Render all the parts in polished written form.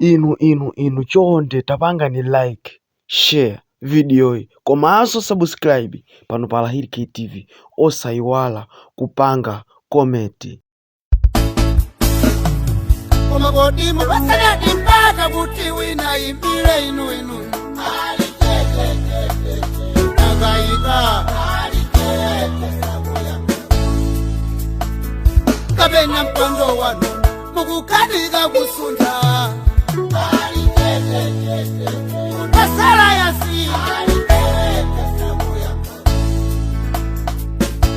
Inu inu inu chonde tapangani like, share videoyi komanso subscribe pano pa Lahiri KTV, osayiwala kupanga comment. Koma kodi mupasanadi mpata kuti wina imbire inu inu akayika kapena mpando wanu mukukanika kusuntha pasala yasi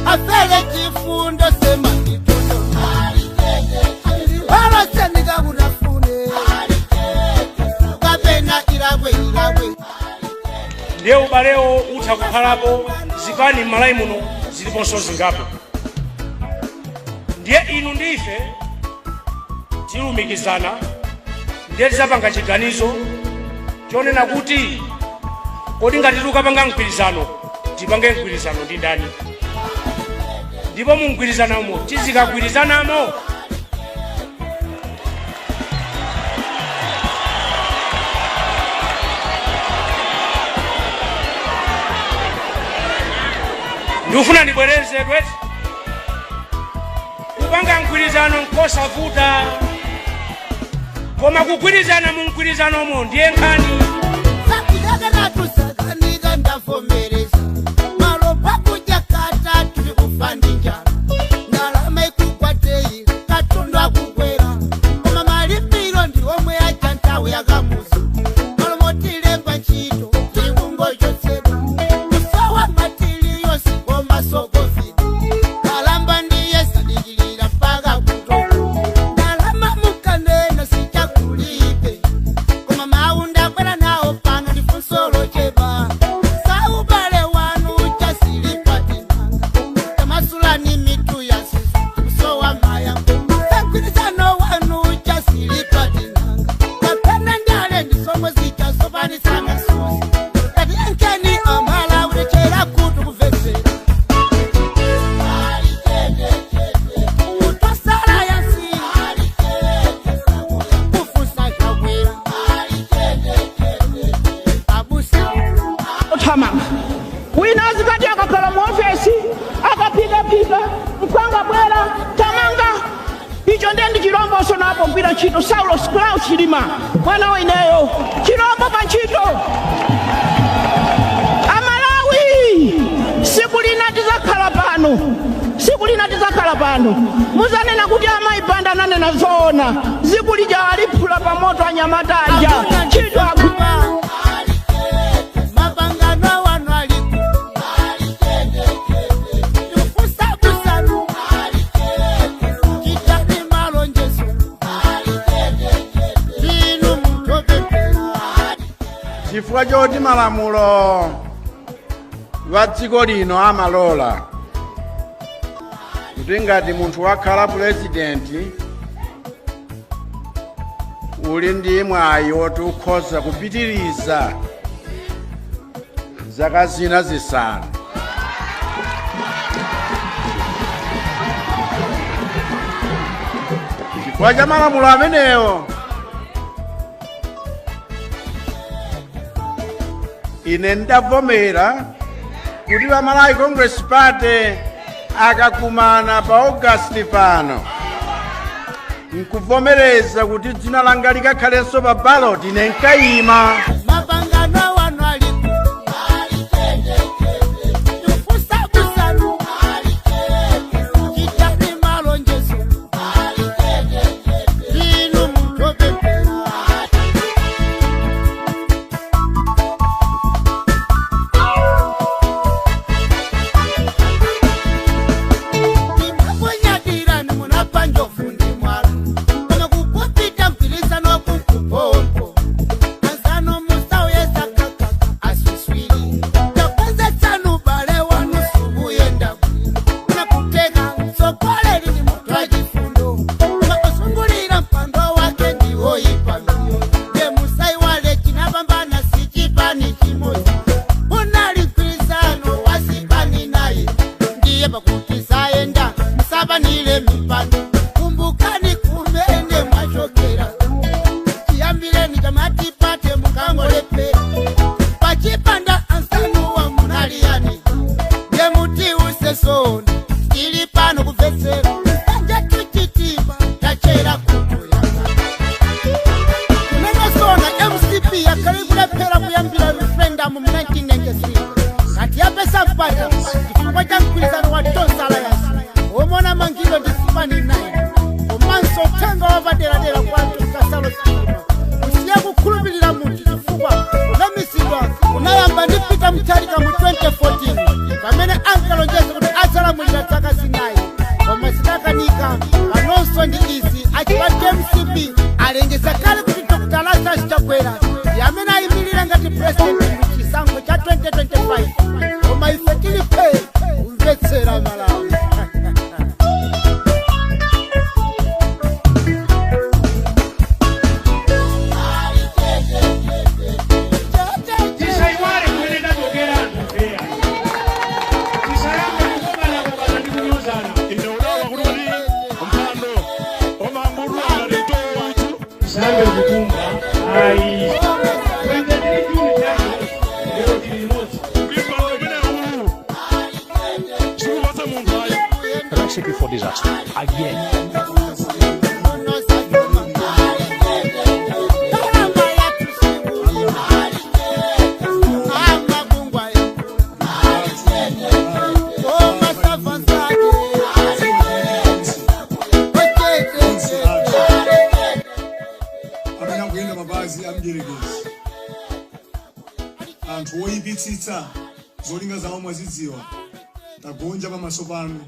afele chifundo sema itondo walasenikakutafune kapena ilakwe ilakwe. Ndiye ubalewo utha kukhalapo. Zipani m'Malawi muno ziliponso zingapo. Ndiye inu ndife tilumikizana, ndiye tizapanga chiganizo chonena kuti kodi ngati tikapanga mgwirizano, tipange mgwirizano ndi ndani, ndipo mu mgwirizanomo tizikagwirizanamo. Ndikufuna ndibwerezedwe: kupanga mgwirizano nkosavuta, koma kugwirizana mu mgwirizanomo ndiye nkhani. Sakudakanatusakanika, ndavomereza malo pakuja katatu tikufa ndi njala, ndalama ikugwateyi, katundu akukwera, koma malipiro ndi omwe aja nthawi yakamuzu. Malo motilemba ntchito tikungochotsedwa, kusowa matiliyosi komaso COVID kalamba ndiye sadikilira mpaka kutoka. Ndalama mukanena sichakulibe, koma mawu ndakwera nawo pano ndifunsolo chepa saubale wanu chasilipatinanga tamasulani mitu yasusu kusowa maya sagwirizano wanu chasilipatinanga kapena ndale ndisomwe zichasopanisanga susi tati enkeni amala ulechera kutu kumvetsera kutosala yasi kufusa chakwera abusa. Othamanga wina azikati akakhala mu ofesi akaphikaphika mphwanga bwera tamanga icho ndiye ndi chilomboso napo gwira ntchito. Saulos Klaus Chilima, mwana wa ineyo, chilombo pa ntchito. Amalawi, siku lina tizakhala pano, siku lina tizakhala pano muzanena kuti amayi Banda ananena zoona. Ziku lija aliphula pa moto anyamata aja ntchito agu. Mapangano wanu aliku tikufusa-busanu chitani malonjezo inu mutopepera. Chifukwa choti malamulo wa dziko lino amalola kuti ngati munthu wakhala purezidenti uli ndi mwayi woti ukhoza kupitiriza zaka zina 5. Chifukwa cha malamulo amenewo, ine ndavomera kuti va Malawi Congress Party akakumana pa August pano nkuvomereza kuti dzina langa likakhalenso pa ballot, ine nkayima. Mapangano wanu aliku tikufusa-busanu chitani malonjezo inu mutopepera. Ndimakunyadirani munapa njofu ndi mwala, koma kukupita mgwirizano kunkupompo anzano. Chipani cha matipate mukangolepera pachipanda ansanuwa munaliyani yemutiuse soni ili pano kumvetsera nsanje tuchitima tachera kutoyanga kunengasona MCP yakhale kulephera kuyambira referendum mu 1993 ngati yapesa mpata chifukwa cha mgwirizano wa Tonse Alliance omwe unamangidwa ndi zipani 9 komanso uthenga wapaderadera kwa Dr. Saulos Chilima kusiya kukhulupirira munthu chifukwa unamisidwa unayamba ndi Peter Mutharika mu 2014 pamene ankalonjeza kuti adzalamulira zaka 4 koma zidakanika. Panonso ndi izi achipani cha MCP alengeza kale kuti Dr. Lazarus Chakwera ndi amene ayimirira ngati president mu chisankho cha 2025, koma ife tilipe kumvetsera Malawi. Tisayiwale kumene tachokera anthu feya, tisayambe kukokana ndi kunyozana. Ine udawa kuti mpando omangurwa ngati Tisayambe kukumba ayi. 23 June chake lero tili limodzi. Mpando umene uwu sikupatsa munthu ayi. Recipe for disaster. Again. Kalamba yatusikulima amagungwa omasafansake. Amene akuyenda mapazi a mdierekezi, anthu woyipitsitsa zolinga zawo mwazidziwa, tagonja pamaso panu.